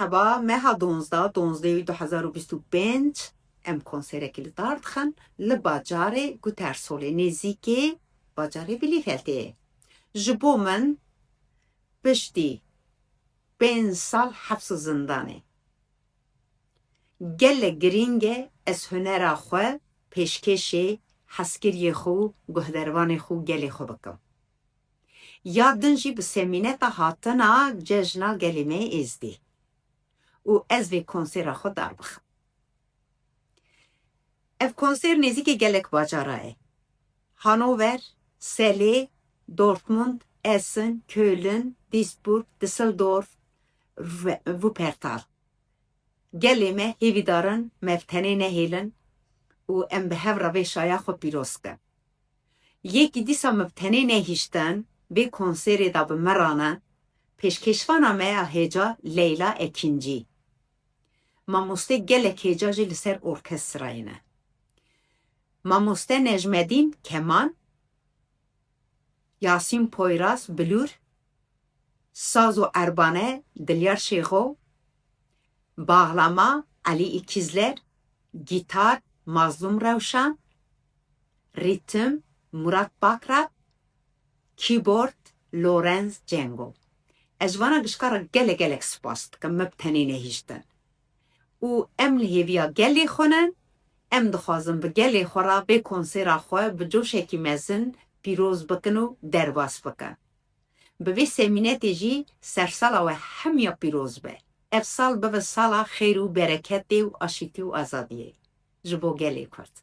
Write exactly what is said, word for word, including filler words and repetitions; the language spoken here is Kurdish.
Seba meha donzdeh, donzdeh du hezar û bîst û pênc, em konserekî li dar dixin li bajarê Gütersolê, nêzîkê bajarê Bielefeldê. Ji bo min piştî pênc sal heps û zindanê gelek girîng e ez hunera xwe pêşkêşê hezkiriyê xwe û guhdervanê xwe û gelê xwe bikim. Ya din jî bi semîneta hatina cejna gelê me yê Êzdî û ez vê konsêra xwe dar bixim. Ev konser nêzîkê gelek bacara ye. Hannover, Selê, Dortmund, Essen, Köln, Duisburg, Düsseldorf, Wuppertal. Gelê me hêvîdar in me bi tenê nehêlin û em bi hev re vê şaya xwe pîroz bikin. Yekî dîsa me bi tenê nehiştin vê konserê de bi me re ne, pêşkêşvana me ya hêja Leyla Ekincî. Mamostê gelek hêja jî li ser orkestrayê ne. Mamoste Necmedîn keman, Yasîn Poyraz bilûr, saz û erbane Dilyar Şêxo, bağlama Elî Îkîzler, gîtar Mazlûm Rewşan, rîtim Murat Bakrat, kîbord Lorenz Cengo. Ez ji vana gişka re gelek gelek spas dikim, me bi tenê nehiştin. Û em li hêviya gelê xwe ne, em dixwazin bi gelê xwe re vê konsêra xwe bi coşekî mezin pîroz bikin û derbas bikin. Bi vê semînetê jî sersala we hemiya pîroz be. Ev sal bibe sala xêr û bereketê û aşîtî û azadiyê ji bo gelê Kurd.